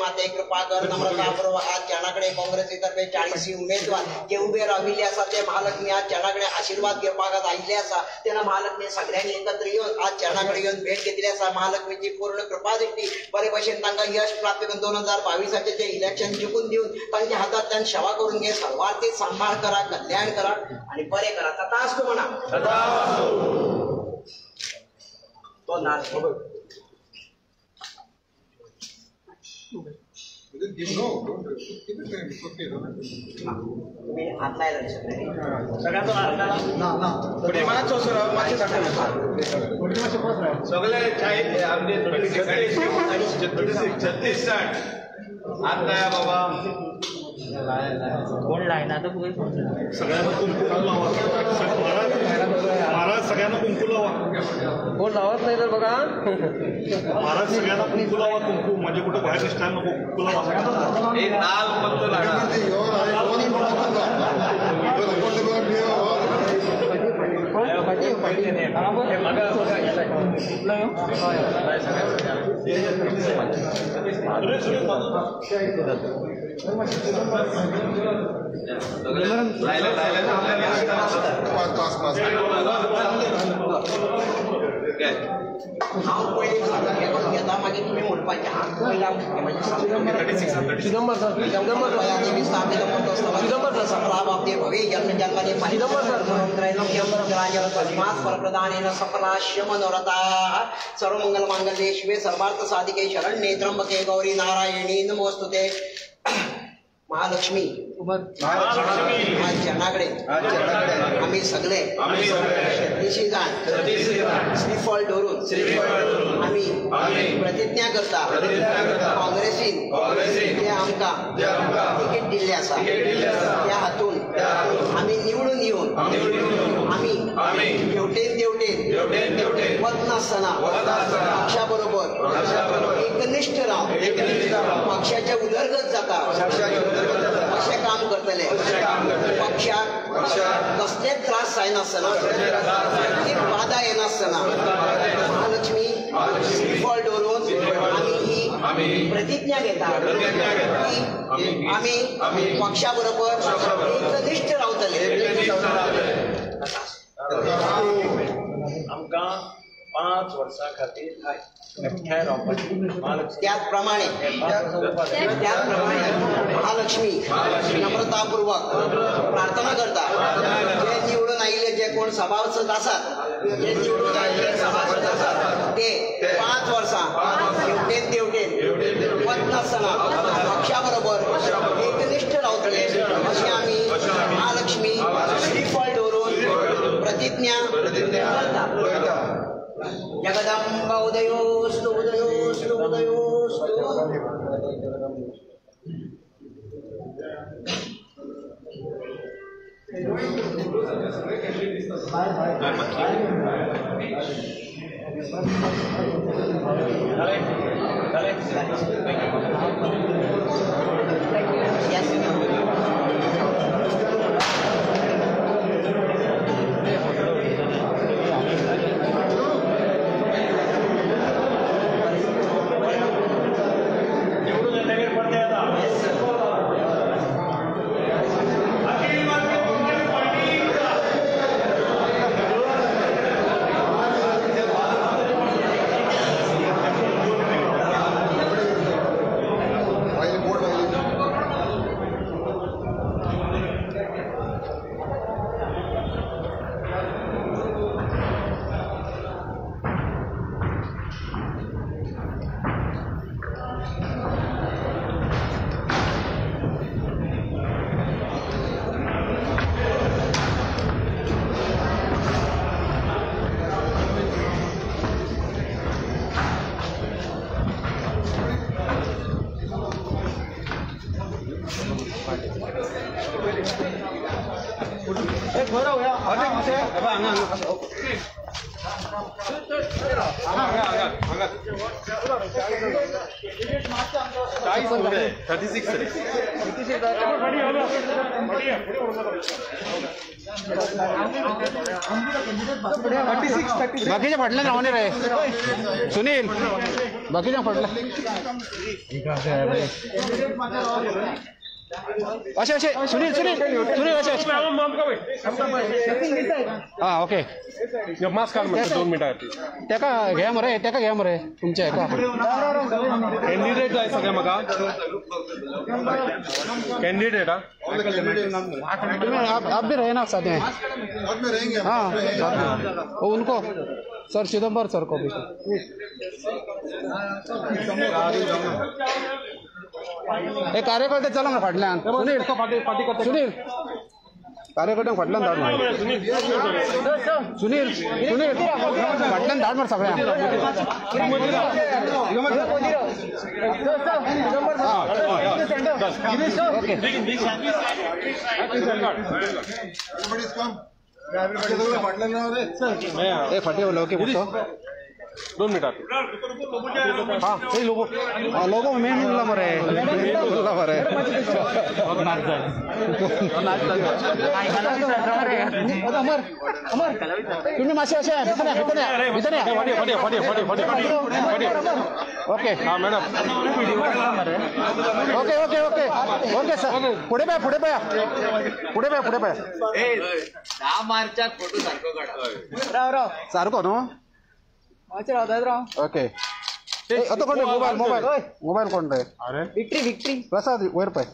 माते कृपा कर। नम्रतापूर्वक आज चरणाकडे काँग्रेसी तर्फे 40 उमेदवार जे उबे राविल्ले आसा ते महालक्ष्मी आज चरणाकडे आशीर्वाद घेवपाक आज आयिल्ले आसा। तेन्ना महालक्ष्मी सगळ्यांनी एकत्र येवन आज चरणाकडे येवन भेट घेतली आसा। महालक्ष्मीची पूर्ण कृपा दृष्टी बरे भशेन तांकां यश प्राप्त करून 2022 जे इलेक्शन जिखून दिवन तांच्या हातांतल्यान सेवा करून घे। सर्वार्थी सांबाळ करा, कल्याण करा आणि बरे करा। तथास्तु म्हणा। तो नाच तुम्ही हात लायला सगळे 36 हात लाया बाबा। कोण लायना तर सगळ्यांना कुंकू लावा। महाराज सगळ्यांना कुंकू लावा। कोण लावत नाही तर बघा। महाराज सगळ्यांना कुंकू लावा। कुंकू म्हणजे कुठं बाहेर दिसणार नको। कुंकू लावा सगळ्यांना। लाल पत्तो हांव पयलीं हें घेता मागीर तुमी म्हणपाचें। हांव पयलीं परप्रदानेन सफलाश्य मनोरथाः सर्वमंगल मांगल्ये शिवे सर्वार्थ साधिके शरण्ये त्र्यंबके गौरी नारायणी नमोस्तुते। महालक्ष्मी आज चरणाकडे आम्ही सगळे 36 जाण श्रीफळ धरून आम्ही प्रतिज्ञा करता काँग्रेसीन जे आमकां तिकीट दिल्लें आसा त्या हातून आमी निवडून येवन आमी हेवटेन तेवटेन वचनासतना पक्षा बरोबर एकनिष्ठ रावन पक्षाच्या उदरगत जाता अशें काम करतले। पक्षाक कसलेच त्रास जायनासतना, कसलीच बाधा येनासतना महालक्ष्मी श्रीफळ दवरून आमी ही प्रतिज्ञा घेता की आमी पक्षा बरोबर एकनिष्ठ रावतले। आमकां 5 वर्सां खातीर एकठांय रावपाची त्याचप्रमाणे महालक्ष्मी नम्रतापूर्वक प्रार्थना करता जे निवडून आयिल्ले जे कोण सभासद आसात जे निवडून आयिल्ले सभासद आसात ते 5 वर्सां हेवटेन तेवटेन वचनासतना पक्षा बरोबर एकनिष्ठ रावतले अशी आमी महालक्ष्मी श्रीफळ दवरून प्रतिज्ञा करता। जगदंबा उदयोस्तु उदयोस्तु उदयोस्तु। बाकीच्या फाटल्यान रावनी रे सुनील, बाकीच्या फाटल्यान अशें अशें सुनील सुनील सुनील अशें हां ओके. मास्क घाल मातशें 2 मिनटां. तेका घे मरे, तेका घे मरे तुमच्या हेका. कॅन्डिडेट जाय सगळे म्हाका, कॅन्डिडेट. हाँ आप भी रहे ना साथ में? हाँ उनको सर चिदंबर सर को भी. हे कार्यकर्ते चला ना फाटल्यान सुनील, सुनील कार्यकर्त्यांक फाटल्यान धाड मरे. सुनील सुनील फाटल्यान धाड मरे सगळ्यांक. ओके ए फाटी ओके पुढचं 2 मिनटां. हां ते लोगो, हां लोगो मेन उरला मरे, उरला मरे. अमर अमर तुम्ही मातशे अशें भितर या, भितर या, भितर या. फाटी फाटी फाटी फाटी फाटी फाटी. ओके हां madam. Okay okay okay okay sir. फुडें पळय, फुडें पळय, फुडें पळय, फुडें पळय. 10 मार्चाक फोटो सारको काडा. राव राव सारको न्हू? ओके. आता कोण रे? मोबाईल मोबाईल मोबाईल कोण रे? विक्ट्री विक्ट्री प्रसाद वयर पळय.